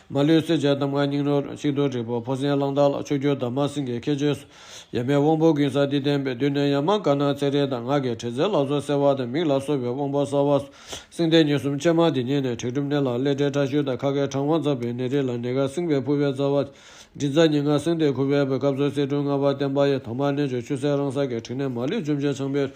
མ་ལུས་སེལ་བྱེད་གདམས་ངག་སྙིང་རུས། གཅིག་ཏུ་ རིག་པ་ཕོ་སེང་གླང་དར་ལ། ཆོས་རྒྱལ་དར་མ་སེང་གེ་ཁྱེད་རྗེས་སུ། ཡབ་མེས་དབང་པོ་ཀུན་བསགས་འདི་བསྟན་པའི། མདུན་ནས་ཡ་མ་དཀར་ནག་ཚེ་རིང་དང་། ངག་གི་དྲི་ཟའི་ལ་སོགས་གསལ་བ་དང་། མིག་ལ་སོགས་པའི་དབང་པོ་གསལ་བ་སོགས། སེང་ལྡེང་ཉི་གསུམ་ཕྱེ་མ་དེ་ཉིད་ནས། གྲལ་གྲུམ་སྣེ་ལ་ཀླད་འདྲེ་ཁྲག་ཤུགས་དང་། ཁ་སྐད་གྲང་བ་འཛག་པའི་ནད་རིགས་ལ། ནད་མཁར་སྲིན་པོའི་ཕུ་བའི་རྩ་བ། མགྲིན་ཚབ་ཉིན་ལྔ་སེང་ལྡེང་ཁུ་བའི་བུ། སྐབས་སུ་གསེར་སྒྲོམ་ལྔ་པ་བསྟན་པ་ཡི། དྭངས་མ་རྣལ་འབྱོར་ཆུ་སེར་རང་ས་ཀྱི། དྲི་ནད་མ་ལུས་འཇོམས་བྱེད་ཆང་བུའི།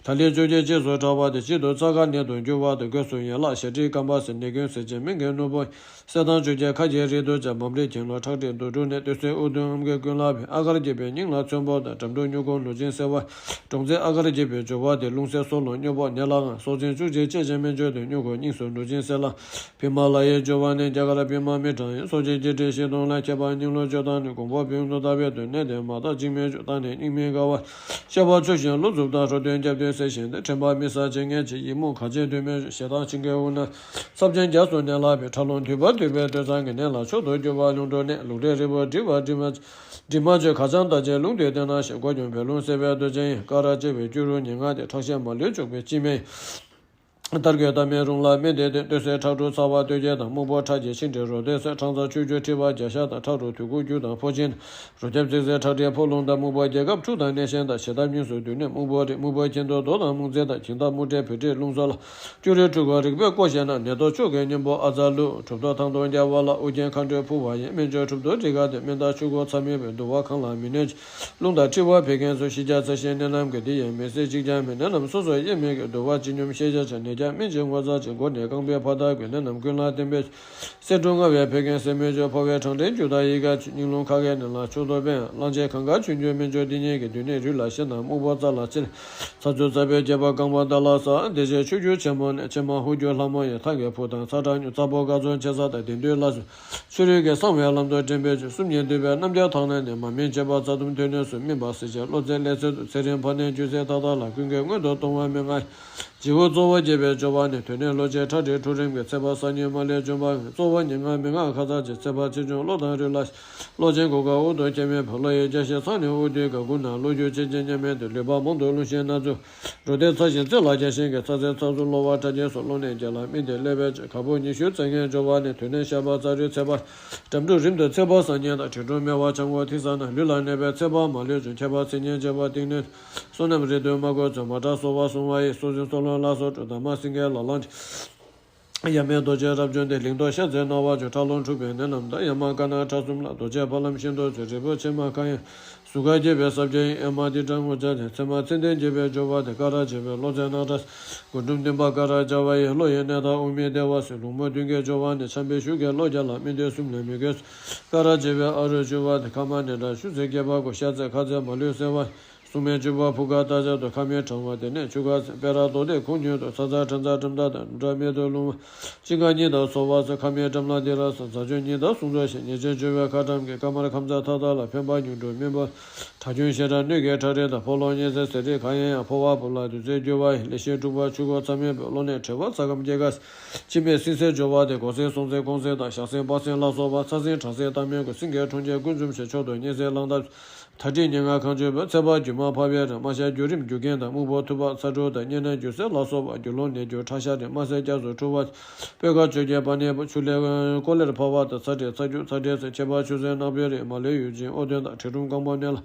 ད་ལན་བཅོ་བརྒྱད་རྗེས་སུ་བྲལ་བ་དེ། གཅིག་ཏུ་ཚ་ཁ་ནད་དུ་འགྱུར་བ་དང་། སྒོས་སུ་ཡན་ལག་ཞ་ཁྲིས་སྐམ་པ་ཟེར། ནད་ཀུན་ཟད་བྱེད་སྨན་གྱི་ནོར་བུ། གསེར་ཐང་བཅོ་བརྒྱད་ཁ་རྗེ་རིལ་དུ་བྱ། འབམ་རིལ་གྱེན་ལོག་ཁྲག་མཁྲིས་དུག་སྦྲུལ་ནད། སྟོད་གཟན་ཨུ་དུམ་ཨམ་སྐད་ཀུན་ལ་ཕན། ཨ་གར་རྒྱས་པའི་སྙིང་ལ་ཚོན་པོ་དང་། འགྲམ་དུ་སྨྱུ་གུ་ལུག་ཅན་སེར་བ། འབྲོང་རྩེ་ཨ་གར་རྒྱས་པའི་སྦྱོར་བ་དེ། རླུང་སེལ་སྲོག་རླུང་སྨྱོ་བོ་ནད་ལའང་། སྲོག་འཛིན་བཅུ་གཅིག་གཅེས་བྱེད་སྨན་མཆོག་དེ། སྨྱུ་གུ་སྙིང་གསུམ་ལུག་ཅན་སེར་ལ། བི་མ་ལ་ཡི་སྦྱོར་བ་ནི། རྒྱ་གར་བི་མ་མི་ཏྲ་ཡི། སྲོག་གཅོད་བརྒྱད་ཁྲི་བཞི་སྟོང་ལ། ཁྱད་པར་སྙིང་ལུས་སྐྱོབ་ཐབས་ནི། གོང་འཕེལ་བོད་ཡུལ་དུ་དར་བའི་དུས། ནད་དེ་མ་དག་འཇིགས་མེད་སྐྱོབ་ཐབས་ནི། སྙིགས་མའི་དགའ་བ་ཤ་བ་ཚུལ་བཞིན་ལུས་འཛུགས་དང་། ཧྲོ་དོན་རྒྱབ་དོན་གསལ་ཞིང་དེ། དྲན་པ་མི་ཟ་བྱེད་ངན་གྱི་ཡི་མུག་ག་ཆེན་དུ་མེད་ཞེ་སྡང་ཆིངས་ཀའི་དབུ་ན། ཚབས་ཆེན་རྒྱ་སོ་ནད་ལ་ཕན། ཁྲག་རླུང་དུད་པ་དུད་པའི་དོན་ཚང་གི་ནད་ལ། མཆོག་ཏུ་གྱུར་པ་ལུས་འགྲོ་ནད། ལུག་འདྲེ་རིལ་བུ་སྒྲིབ་པ་དྲི་མ་དྲི་མ་བཅོས་ཁ་ཆང་དང་བཅས། རླུང་དུས་སྟེང་ན་ཞེས། སྒོ་སྐྱོང་བོད་རླུང་སེལ་བའི་མདོ་ཆེན་ཡིན། ཀ་ར་བཅས་པའི་སྐྱུ་རུ་ཉེར་ལྔ་སྟེ། ཁྲག་ཤེད་མ་ལུས་བཅུག་པའི་སྤྱི་སྨན་ཡིན། གཏར་གྱི་གཏར་མའི་རླུང་ལ་སྨན་དེ་བསྟེན། སྟོད་གཟན་ཁྲག་འབྲུ་ཚ་བ་སྟོད་གྱེན་དང་། སྨུག་པོ་ཁྲག་གི་ཤིང་འབྲས་རོ་སྟོད་གཟན། ཁྲག་རྩ་ཆུ་སྐྱོར་མཁྲིས་པ་རྒྱ་ཤ་དང་། ཁྲག་རུ་དུས་ཀུན་རྒྱུ་དང་ཕོ་ཆེན། རོ་རྒྱབ་ཙིག་ཟེར་ཁྲག་མཁྲིས་ཕོ་རླུང་དང་། སྨུག་པོ་རྒྱལ་ཁབ་འཁྲུག་དང་ནད་ཤན་དང་། ཞེ་སྡང་གཉིས་སུ་འདུས་ནས་སྨུག་པོ་རིགས། སྨུག་པོ་གྱེན་དུ་རྡོ་དང་སྨུག་རྫི་དང་། གྱེན་དུ་སྨུག་འདྲེ་བོད་རིགས་རླུང་སོགས་ལ། སྐྱུ་རུས་འཁྲུགས་པ་རིགས་པས་བསྐོ་ཞེ་ན། ནད་གདོན་ཕྱོགས་ཀྱི་གཉེན་པོ་ཨ་ཙ་ལུག་གྲུབ་ཐོབ་ཐང་སྟོང་རྒྱལ་བ་ལ། ཨོ་རྒྱན་མཁའ་འགྲོའི་ཕུ་བ་ཡིན། སྨན་མཆོག་གྲུབ་ཐོབ་དྲི་ག་སྟེ། སྨན་དང་ཆུ་འགོ་ཚ་མེད་པའི། འདུ་བ་གང་ལ་མི་གནོད་ཅིང་། རླུང་དང་མཁྲིས་པ་བད་ཀན་སོགས། ཤི་རྒྱག་ཚ་ཞིང་མནན་ནམ་གི། དེ་ཡང་མི་སྲིད་གཅིག་ཀྱང་མེད། མནན་ནམ་སོ་སོར་དབྱེ་མེད་ཀྱི། འདུ་བ་ཅི་སྙོམས་ཤེས་བྱ་ཆེ། ནད་ཀྱང་སྨིན་ཅིང་ངོ་ཚ་ཅིང་། མགོ་ནས་རྐང་པའི་བར་དག་གི། མནན་ནམ་ཀུན་ལ་བརྟན་པའི། གསེར་སྒྲོམ་ལྔ་པའི་བད་ཀན་སེལ་མི་མཆོག་ཕོ་བའི་བྲང་ཕྲེང་རྒྱུ་དང་ཡི་ག་ཆུ། སྙིང་རླུང་ཁ་སྐད་ནད་ལ་མཆོག་ཏུ་ཕན། གླང་ཆེན་གངས་དཀར་ཆུ་འགྱུར་སྨན་མཆོག་འདི་ཉིད་ཀྱིས། དུས་ནད་རུས་ལ་ཞི་དང་སྨུག་པོ་རྩ་ལ་བཅིལ། ཚ་ཚུ་ཚ་བའི་རྒྱས་པ་རྐང་པ་མདའ་ལ་ཟག་འདི་ཕྱིར་ཆུ་སྐྱུར་ཆེན་མོ་ནས། ཕྱེ་མ་ཧུ་སྐྱུར་ལྷ་མོ་ཡི། ཐག་གི་ཕུ་དང་ཚ་ཁྲག་སྨྱུག་རྩ་ཕོ་ཀ་ཚོན་ཆེ་ས་དང་། དེ་འདུལ་ལ་སོགས་ཕྱི་རོལ་གྱི་གསང་བའི་ལམ་དུ་འདྲེན་པའི་ཕྱིར། གསུམ་གཉིས་འདུས་པའི་རྣམ་རྒྱལ་ཐང་ནག་ནི། མ་སྨིན་བྱེད་པ་རྩ་གཏུམ་དུས་ནད་སོགས། སྨིན་པ་སེལ་ཕྱིར་གློ་ཚད་ཀླད་ཚད་དུ། ཚེ་རིང་ཕ་ནད་རྒྱུ་ཚད་ཐག་ཐག་ལ། ཀུན་དགའི་སྔོན་དུ་གཏོང་བ་མི་མངའ། བྱེའུ་གཙོ་བོ་རྒྱས་པའི་སྦྱོར་བ་ནི། དུས་ནད་གློ་ཆེན་ཁྲག་མཁྲིས་འཁྲུག་རིམས་ཀྱི། ཚེ་འཕགས་གསར་རྙིང་མ་ལུས་འཇོམས་པ་ཡིན། གཙོ་བོ་ཉེར་ལྔ་མི་མངའ་ཁ་ཚ་ཅིང་། ཚེ་འཕགས་ཆེ་ཆུང་གློ་དང་རུས་ལ། གློ་ཆེན་གུར་དཀར་དབུགས་དང་སྐྱེ་མེད་བུ། གློ་ཡི་རྒྱ་ཤེད་ཚ་ནི་དབུགས་འདུས་ག་ཁུ་ན། གློ་རྒྱུ་ཆེ་ཆེན་ཉམས་མེད་དེ། ལུད་པ་མང་དུ་རླུང་ཤིང་སྣ་ཚོགས། རུས་ཏེ་ཚ་ཞིང་རྩེ་ལ་རྒྱ་ཤིང་གི། ཚ་ཚེ་ཚ་ཚུ་གློ་བ་ཁྲག་རྒྱས་སོགས། གློ་ནད་བརྒྱ་ལ་སྨིན་ཏེ་ཀླད་པའི་བཅད། ག་ཕུ་ཉི་ཤུ་རྩ་ལྔའི་སྦྱོར་བ་ནི། དུས་ནད་ཤ་པ་རྩ་རུས་ཚེ་འཕགས་འགྲམ་འཁྲུག་རིམས་དང་། ཚེ་འཕགས་གསར་རྙིང་དང་། གྲི་གུམ་སྨེ་བ་ཆང་ཁོག་ཐིག་ས་ན། ལུས་ལ་གནས་པའི་ཚེ་འཕགས་མ་ལུས་འཇོམས། ཁྱད་པར་ཚིགས་ངན་བྱེད་པ་ཏིང་ནད། བསོད་ནམས་རིགས་མཐུན་མ་གོས་ཚོད། མ་དྲག་གསོ་བ་སྲུང་བ་ཡི། སྲོག་འཛིན་གསོ་རླུང་ལ་སོགས་སྐྲོད། དར་མ་སེང་གེ་ལ་ལང་། ཡབ་མེས་རྡོ་རྗེ་རབ་འབྱུང་སྟེ། ལིང་ཏོག་ཤ་ཟའི་སྣང་བ་བྱུང་། ཁྲག་རླུང་འཁྲུགས་པའི་ནད་རྣམས་དང་། ཡ་མ་དཀར་ནག་ཁྲག་གསུམ་ལ། རྡོ་རྗེ་ཕ་ལམ་ཤིན་ཏུ་མཛེས། རིལ་བུ་ཕྱེ་མ་ཁ་ཡང་གཟུགས་ཁ་རྒྱས་པའི་ས་བརྒྱ་ཡིན། ཨེ་མ་ཏི་ཏྲ་ངུ་ཅ་དེ། ཚེར་མ་ཚེར་ལྡན་རྒྱས་པའི་སྦྱོར་བ་དེ། ཀ་ར་བྱེད་པའི་གློ་ཚད་སྣ་ཁྲག་སེལ། རྒུན་འབྲུམ་བདུན་པ་ཀ་ར་བྱ་བ་ཡི། གློ་ཡི་ནད་དང་དབུགས་མི་བདེ་བ་སེལ། ལྷུང་མོ་བདུན་གྱི་སྦྱོར་བ་ནི། ཆམ་པའི་ཤུགས་ཀྱིས་གློ་རྒྱ་ལ། སྨིན་དུས་གསུམ་ལས་མི་དགོས། ཀ་ར་བྱེད་པའི་ཨ་རུ་བཅུ་པ་དེ། ཁ་མ་ནི་དྲག་ཤུ་ཚེ་སྐྱེས་པ་གོ། ཤ་ཚད་ཁ་ཚད་མ་ལུས་སེལ་བ། སྲུང་མའི་བཅུ་པ་ཕུ་ཁ་ཏ་ཅ་དོ། ཁ་མི་གྲང་བ་དེ་ནས་ཆུ་ཁ་ཚད། པེ་ར་རྡོ་དེ་ཁུང་ཉུལ་དུ། ཚ་ཚ་ཁྲ་ཚ་ཁྲམ་ཏ་དང་། འབྲུམ་ཕྲག་མེ་དུ་རླུང་བ། གཅིན་ཁ་གཉིས་དང་ཚོ་བ་ཚ། ཁ་མི་གྲམ་ལ་དི་ར་ས། རྫ་ཆུ་གཉིས་དང་སུང་ཚོ་ཞེས། ཉེས་ཅན་བཅུ་པའི་ཁ་གྲམ་གྱི། ཀ་མར་ཁམ་ཚ་ཐ་ཐ་ལ། ཕན་པ་ཉུང་འགྲོ་སྨིན་པ། དྲག་སྐྱོན་ཞེ་དྲག་སྣོད་ཀྱི་ཁྲག་རིལ་དང་། ཕོ་ལོང་གཉན་ཚད་ཟས་རིགས་གང་ཡིན་ཡང་། ཕོ་བ་བུ་ལ་དུས་ཚོད་འགྱུར་བ་ཡིན། ལས་ཤིན་འཁྲུགས་པ་ཆུ་འགོ་ཚ་མེད་པའི། གློ་ནད་མཁྲིས་པ་ཚ་སྐམ་སྐྱེ་རྒ་ས། འཆི་མེད་སྲིན་སེལ་སྦྱོར་བ་དེ། སྒོ་སྲིན་སྲོང་བཙན་ཁོང་སྲིན་དང་། ཞག་སྲིན་པ་སྲིན་ལ་སོགས་པ། ཚ་སྲིན་གྲང་སྲིན་རྟ་མེན་གོ། སེང་གེ་འཁྲུངས་ཆེན་ཀུན་འཇོམས་ཞེས། མཆོག་ཏུ་གཉན་སྲིན་གླང་དར། ད་ཏྲིག་ཉེར་ལྔ་ཁང་ཆུ་བོ། ཚེ་དཔག་སྒྱུ་མ་འཕགས་པའི་རིགས། རྨ་བྱ་སྒྱུ་རིམ་སྒྱུ་རྒན་དང་། སྨུག་པོ་ཐུབ་པ་ཚ་གྲུ་དང་། གཉན་ནད་སྒྱུ་སེལ་ལ་སོགས་པ། སྒྱུ་ལུང་ནད་སྒྱུ་ཁྲག་ཤ་རིགས། རྨ་སེལ་རྒྱ་མཚོ་འཁྲུགས་པ། སྤོས་དཀར་བཅོ་བརྒྱད་པ་ནས་བུ། ཆུ་ལྷའི་ཀོ་ལེར་འཕར་བ་དང་། ཚ་དྲེག་ཚ་སྐྱུག་ཚ་དྲེག་ཚེ། ཁྱད་པར་ཆུ་སེར་ནག་པོའི་རིགས། མ་ལུས་ཡུག་ཅན་ཨོ་དོན་དང་། དྲི་གྲུམ་རྐང་པ་ནས་ལ།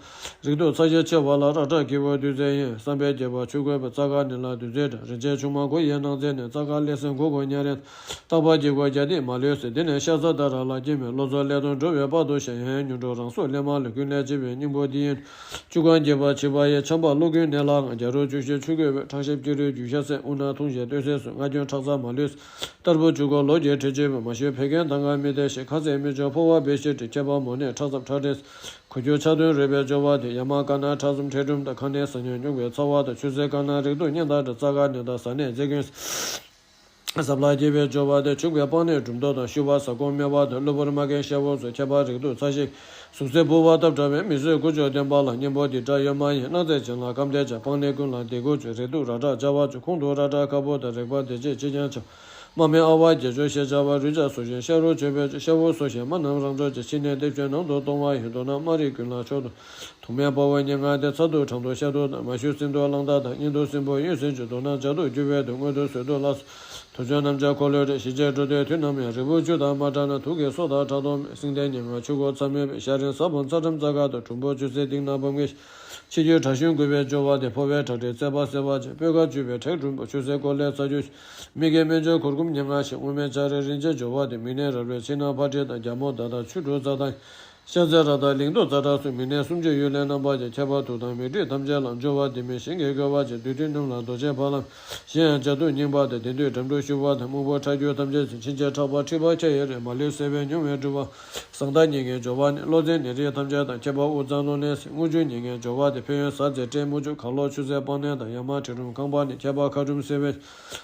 རིགས་དུག་ཚ་ཞིང་མཆེ་བ་ལ། རཀ་ཁྲག་ཁྱི་བོ་བདུད་རྩི་ཡིན། བསམ་པའི་རྒྱས་པ་ཆུ་ཁོལ་བའི། རྩ་ཁ་ནི་ལ་བདུད་རྩི་དྲག་རིན་ཆེན་ཆུང་མ་གོ་ཡའི་སྣང་མཛད་ནས། རྩ་ཁ་ཀླད་སེང་གོ་གོ་ཉ་རེ། རྟག་པ་གྱི་གོ་རྒྱ་སྟེང་མ་ལུས་སེལ། དེ་ནས་ཤ་ཟ་ད་ར་ལ་སྐྱེ་མེད། བློ་ཚོགས་ཀླད་སྟོང་འགྲོ་བའི་བར་དུ་ཞི། ཡང་ཡང་ཉོན་འགྲོ་རང་སྲོག་ལས་མ་ལུས། ཀུན་ལས་གཅེས་པའི་སྙིང་པོ་འདི་ཡིན། བཅུ་རྐང་རྒྱས་པ་ཕྱི་པ་ཡི། ཆམ་པ་གློ་ཀུན་ནད་ལའང་། རྒྱ་རུ་བཅུ་བཞི་ཆུ་ཁོལ་བའི། ཁྲག་ཤེད་སྐྱེ་རུས་རྒྱུ་ཤ་ཟད། དབུགས་ནག་འཐུང་ཞིང་ལྟོས་ཟད་སུ། རྔ་སྐྱོན་ཁྲག་རྩ་མ་ལུས་སེལ། ལྟར་བུ་བཅུ་གོ་ལོ་རྒྱུས་དྲི་བཅས་པ། མ་ཞུ་བད་ཀན་དང་ག་མི་བདེ་ཞིང་། ཁ་ཟས་མི་འཇུ་ཕོ་བ་བེ་ཤི་དྲི། ཁྱད་པར་མོ་ནད་ཁྲག་ཚབ་ཁྲག་དྲེག་སེལ། ཁུ་ཁྱུར་ཆག་འདོན་རུས་པའི་སྦྱོར་བ་དེ། ཡ་མ་དཀར་ནག་ཁྲག་གསུམ་མཁྲིས་གྲུམ་དང་། ཁ་ནས་ཟ་ཉེན་སྨྱུག་པའི་ཚ་བ་དང་། ཆུ་སེར་དཀར་ནག་རིགས་དུག་གཉན་དང་འདྲ། རྩ་ཁ་ནད་དང་ཟ་ནད་རྫས་ཀུན། ཟབ་ལ་སྐྱེ་བའི་སྦྱོར་བ་དེ། བྱུག་པའི་སྤང་ནས་གྲུམ་ཐོག་དང་། བཤུ་བ་ཟ་སྐོམ་སྨེ་བ་དང་། གློ་བུར་རྨ་རྒན་ཤ་བོ་སོགས། ཁྱད་པར་རིགས་དུག་ཚ་ཞིང་། ཟུག་གཟེར་ཕུ་བ་བཏབ་དྲགས་པའི། མི་བཟོད་ཀུ་ཅོ་བསྟེན་པ་ལ། གཉེན་པོ་འདི་འདྲ་ཡོད་མ་ཡིན། སྣ་རྩེ་ཅན་ལ་སྐམ་དེ་བྱ། སྤང་ནས་ཀུན་ལ་དེ་ཀུ་ཅོ། རིགས་དུག་ར་དྲག་སྦྱར་བ་བཅུག་ཁོང་དུ་ར་དྲག་ཁ་བུ་དང་། རེག་པ་དེ་བྱེད་ཅི་ཀྱང་བྱ། མ་སྨད་ཨ་བ་བརྒྱད་ཅུ་ཞེས་བྱ་བ། རུས་ཆག་སོ་བཞིན་ཤ་རུས་ཆོད་པའི། ཤ་བོ་སོ་བཞིན་མ་རྣམས་རང་འཕྲོག་བྱེད། ཕྱི་ནས་ལྟེབ་ཆུའི་ནང་དུ་གཏོང་བ་ཡིན། མདོར་ན་རྨ་རིགས་ཀུན་ལ་མཆོག་ཏུ། དུག་སྨན་དཔའ་བོ་ཉེར་ལྔ་སྟེ། ཚ་དུག་གྲང་དུག་ཤ་དུག་དང་། མ་ཞུ་སྲིན་དུག་གླང་དར་དང་། གཉན་དུག་སྲིན་འབུ་གཡོན་སྲིན་བཅུ། མདོར་ན་བྱ་དུག་རྒྱུ་བའི་དུག། རྔོན་དུག་ཟོས་དུག་ལ་སོགས། དུར་ལྕོག་སྣམ་སྦྱར་འཁོར་ལོའི་སྒྲས། ཞི་བྱེད་འགྲོ་དོན་དུས་རྣམས་ཡང་། རིལ་བུ་བཅུ་དང་མ་བྲལ་ན། དུག་གི་སོ་དང་ཕྲག་དོག་མེད། སེང་ལྡེང་ཉེར་ལྔ་ཆུ་འགོ་མཚམས་མེད་པའི། ཤ་རིང་ས་བོན་ཚ་ཁྲམ་རྩ་དཀར་དང་། གྲུམ་བུ་ཆུ་སེར་གཏིང་ནག་བུམ་གྱི། ཕྱི་རྒྱུད་དྲག་ཤུལ་འགུལ་བའི་སྦྱོར་བ་དེ། ཕོ་བའི་ཁྲག་མཁྲིས་བརྩེགས་པ་སེལ་བར་བྱེད། སྤོས་དཀར་བཅུ་པའི་ཁྲག་གྲུམ་བུ་ཆུ་སེར་ཀོ་ལའི་རྩ་རྒྱུད། མི་དགེ་དམན་ཆུང་གུར་གུམ་ཉེར་ལྔ་ཞེས། སྔོན་མེད་ལྕགས་རིའི་རིན་ཆེན་སྦྱོར་བ་དེ། མིག་ནད་རབ་རིབ་ཚིལ་ནག་ཕག་མཁྲིས་དང་། རྒྱ་མོ་མདའ་དང་ཆུ་འབྲུ་རྩ་དང་། ཤ་ཟའི་ར་དང་ལིང་ཏོག་རྩ་ཁྲག་གསུམ། མིག་ནད་སུམ་ཅུ་གཡུལ་ལས་རྣམ་པར་རྒྱལ། ཁྱད་པར་དུག་དང་མིག་འབྲས་ཐམས་ཅད་ལ། སྦྱོར་བ་འདི་མིན་གཞན་གྱིས་བཀོལ་བར་བྱ། བདུད་འདུལ་སྣུམ་ལ་རྡོ་རྗེ་ཕ་ལམ། གཞན་ཡང་བྱ་དུག་རྙིང་པ་དང་། དེ་དུས་འགྲམ་འཁྲུ་ཤུ་བ་དང་། སྨུག་པོ་ཁྲག་རྒྱུན་ཐམས་ཅད་ཚིམ། ཕྱིན་ཆད་ཁྲག་པ་མཁྲིས་པ་ཁྱེར་ཡི་རེད། མ་ལུས་སེལ་བའི་སྙོམས་པར་འགྲུབ་པ། ཟངས་མདངས་ཉེར་ལྔའི་སྦྱོར་བ་ནི། གློ་རྫས་ནད་རིགས་ཐམས་ཅད་དང་། ཁྱད་པར་དབུགས་གཙང་རླུང་ནད་སེལ། རྔུལ་ཆུ་ཉེར་ལྔའི་སྦྱོར་བ་དེ། ཕན་ཡོན་ཟ་རྫས་སྐྲན་དམུ་ཆུ། གར་ལོག་ཆུ་སེར་སྤང་ནད་དང་། ཡ་མ་གྲི་གྲུམ་རྐང་པ་ནི། ཁྱད་པར་ཁ་གྲུམ་སེལ་བའི།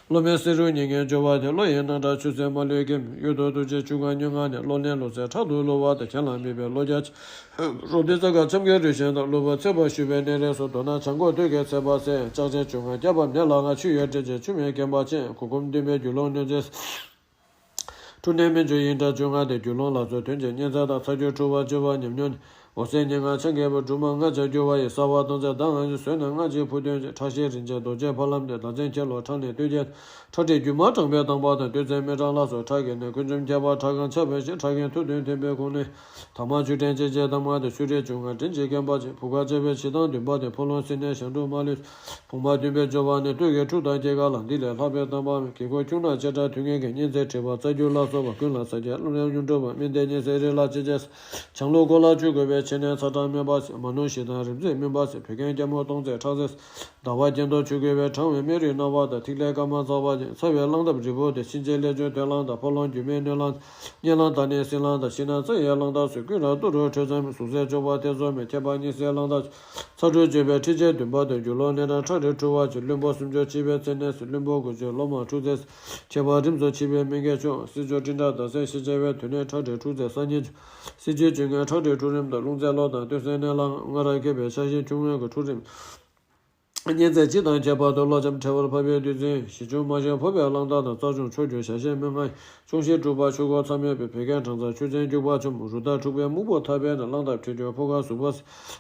གློ་སྨན་བསིལ་རླུང་ཉེར་ལྔའི་སྦྱོར་བ་དེ། གློ་ཡི་སྣང་གྲགས་ཆུ་སེར་མ་ལུས་སྐེམ། གཡུལ་དུ་དུག་ཅན་བཅོ་ལྔ་སྨྱོ་ལྔ་ནད། གློ་ནད་ལོ་ཚད་ཕྲག་དོག་གློ་བ་དང་། གྱེན་ལངས་མེད་པའི་གློ་རྒྱགས། རོ་སྟོད་རྩ་དཀར་ཆམ་རྐྱལ་རུས་ཆེན་དང་། གློ་བུར་ཚད་པ་ཞུ་བའི་ནད་རིགས་སོགས། མདོར་ན་བྱང་ཁོག་སྟོད་ཀྱི་ཚད་པ་སེལ། ལྕགས་ཆེན་བཅོ་ལྔ་སྐྱ་བབས་ནད་ལ་ང་། ཆུ་ཡོས་དྲི་ཆེན་ཆུ་མེད་སྐེམ་པ་ཅན། གུར་གུམ་བདུན་པའི་རྒྱུ་ལོང་གནོད་འཚེ། འཁྲུ་ནད་སྨན་བཅོས་ཡིན་གྲངས་བཅོ་ལྔ་སྟེ། རྒྱུ་ལོང་ལ་སོགས་དོན་གྱི་གཉན་ཚད་དང་། ཚ་སྐྱུར་འཁྲུ་བ་བཅོས་པ་ཉམས་མྱོང་ནི། འོད་ཟེར་ཉེར་ལྔ་ཆང་རྒྱལ་པོ། སྦྲུམ་མ་ལྔ་ཆར་འགྱུར་བ་ཡི། གསར་བ་གཏོང་ཚད་ཟླ་ལྔ་ཡི། ཟོས་ན་སྔ་ཕྱི་ཕུགས་འདུན་ཅན། ཁྲག་ཤེད་རིན་ཆེན་རྡོ་རྗེ་ཕ་ལམ་སྟེ། ཟླ་མཚན་ཁྱེར་ལོ་ཁྲག་ནད་སྟོད་ཀྱི། ཁྲག་མཁྲིས་རྒྱུ་མ་གྲང་བའི་དྭངས་པ་དང་། སྟོད་ཚལ་མི་གྲང་ལ་སོགས་ཁྲག་གི་ནད། ཀུན་འཇོམས་ཁྱད་པར་ཁྲག་དཀར་ཆར་པའི་ཞལ། ཁྲག་རྒན་ཐུག་འདོན་མཐུན་པའི་ཁོང་ནད། དྭངས་མ་བཅུ་དྲན་ཅན་གྱི་དྭངས་མ་དང་། ཆུ་རིགས་བཅོ་ལྔ་དྲན་གྱི་སྐེམ་པ་ཅན། བུ་ག་བཅས་པའི་བྱེ་ཐང་བདུན་པ་དང་། ཕོ་ལོང་སྲིན་ནད་ཞང་འབྲུག་མ་ལུས། བུང་བ་བདུན་པའི་སྦྱོར་བ་ནི། སྟོད་ཀྱི་འཁྲུག་དང་སྐྱེ་རྒ་ལ། འདི་ལས་ལྷག་པའི་དྭངས་པ་མེད། དཀྱིལ་འཁོར་ཁྱུང་ནག་ལྕེ་ཁྲག་དུས་ངན་གྱི། གཉན་ཚད་མཁྲིས་པ་རྩ་རྒྱུས་ལ་སོགས་པ། ཀུན་ལ་ཟ་རྒྱས་རླུང་ནད་སྙུང་འགྲོ་བ། སྨན་ལྡན་གཉན་སྲིན་རིགས་ལ་ཅི་བྱེད་ཟེར། བྱང་ལུགས་ཀོ་ལ་ཆུ་འགོས་པའི། ཕྱི་ནས་ཚ་གྲང་སྨན་པ་ཟེར། མ་རྣོ་ཞེ་སྡང་རིམས་ཚད་སྨིན་པ་ཟེར། བད་ཀན་སྐྱ་མོ་སྟོང་རྩེ་ཁྲག་རྩེ། ཟླ་བ་གྱེན་ལྡོག་ཆུ་འགོས་པའི། གྲང་བའི་སྨན་རིགས་སྣ་བ་དང་། ཐིག་ལེ་སྐར་མ་འཛག་པ་ཅན། ཚ་བའི་རླངས་ཐབ་རིལ་བུ་དེ། ཕྱིན་ཆད་ཀླད་གཅོང་སྟོད་རླངས་དང་། ཕོ་ལོང་རྒྱུ་མའི་སྣོད་རླངས། གཉན་རླངས་དར་ནས་སྲིན་རླངས་དང་། ཕྱི་ནས་རྩ་ཡི་རླངས་ཐབ་ཟེར། ཀུན་ལ་ཏུ་རུ་ཁྲོད་ཙམ། ཟུག་གཟེར་གཅོག་པ་ཐེ་ཚོམ་མེད། ཁྱད་པར་གཉིས་སེལ་རླངས་ཐབ། ཚ་དྲོད་གཅོད་པའི་མཁྲིས་ཆེན་བདུན་པ་དང་། རྒྱུ་ལོང་ནད་དང་ཁྲག་མཁྲིས་འཁྲུ་བ་ཅན། བླུན་པོ་སུམ་ཅུ་འཆི་བའི་ཚེ་ནད་ཟེར། བླུན་པོ་དགུ་བཅུ་གློ་མང་འཁྲུག་ཚེ། ཁྱད་པར་རིམས་སུ་འཆི་བའི་སྨན་གྱི་མཆོག། སྲིན་ཅུང་སྤྲིན་ཁྲག་ཟླ་ཚེས་ཤི་བྱ་བའི་དུས་ནད་ཁྲག་མཁྲིས་འཁྲུག་ཚེ་གསར་རྙིང་ཆུ། སྲིན་ཅུང་བཅོ་ལྔའི་ཁྲག་མཁྲིས་འཁྲུག་རིམས་དང་། རླུང་རྩའི་གློ་དང་སྟོད་གཟན་ནད་ལ། སྔར་ར་མཁས་པའི་ཆ་ཤས་ཆུང་ངུ་གི་འཁྲུག་རིམས། གཉན་ཚད་སྤྱི་དང་ཁྱད་པར་དུ། གློ་འཇམ་ཕྲལ་བར་ཕབ་པའི་དུས་ཚོད། ཞི་ཆུང་མ་ཞན་ཕོ་བའི་རླངས་ཐབ་དང་། རྩ་ཆུང་ཕྱོགས་འགྱུར་ཞ་ཤས་སྨོས་ང་། ཆུང་ཤས་འཁྲུགས་པ་ཆུ་འགོ་མཚམས་མེད་པའི། བད་ཀན་གྲང་ཚ་ཆུ་ཚན་སྐྱུག་པ་ཆུམ། རུ་རྟ་འཁྲུགས་པའི་སྨུག་པོ་ཐག་པས་ན། རླངས་ཐབ་མཁྲིས་སྐྱོར་ཕོ་ཁ་ཟུག་པ་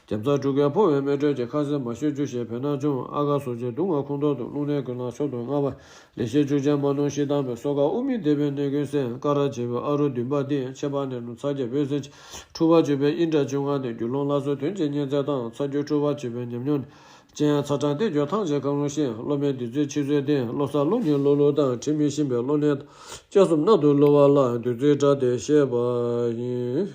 ཟེར། རྒྱ་མཚོ་འཁྲུགས་པའི་ཕོ་བའི་མེ་དྲོད་ཀྱིས། ཁ་ཟས་མ་ཞུ་རྒྱུ་ཞེས་བོས་ན་ཆུམ། ཨ་ག་སོགས་ཀྱི་དུག་ལྔ་ཁོང་ཐོག་ཏུ། རླུང་ནད་ཀུན་ལ་མཆོག་ཏུ་མངའ་བ། ལས་ཤེས་ཆུ་ཅན་མ་རྣོ་ཞེ་སྡང་མེད། སོ་ཁ་དབུགས་མི་བདེ་བའི་ནད་ཀུན་སེལ། ཀ་ར་བྱེད་པའི་ཨ་རུ་བདུན་པ་འདི། ཕྱེད་པ་ནས་རླུང་ཚ་རྒྱས་འབོད་ཟེར་གྱི། འཁྲུ་བ་གཅོད་པའི་ཨིན་དྲ་བཅོ་ལྔ་ནི། རྒྱུ་ལོང་ལ་སོགས་དོན་གྱི་གཉན་ཚད་དང་། ཚ་སྐྱུར་འཁྲུ་བ་གཅོད་པའི་ཉམས་མྱོང་ནི། ཅི་ཡང་ཚ་གྲང་སྟེ་འགྱུར་ཐང་ཆད་གང་རུང་ཞིང་། གློ་སྨན་འདི་ཚོའི་ཕྱི་ཚུལ་ཏེ། གློ་གསར་གློ་རྙིང་གློ་ལུག་དང་། དྲི་མི་ཞིམ་པའི་གློ་ནད་དང་། སྐྱ་གསུམ་སྣ་དུ་གློ་བ་ལ། འདི་ཚོའི་སྒྲ་དེ་བཤད་པ་ཡིན།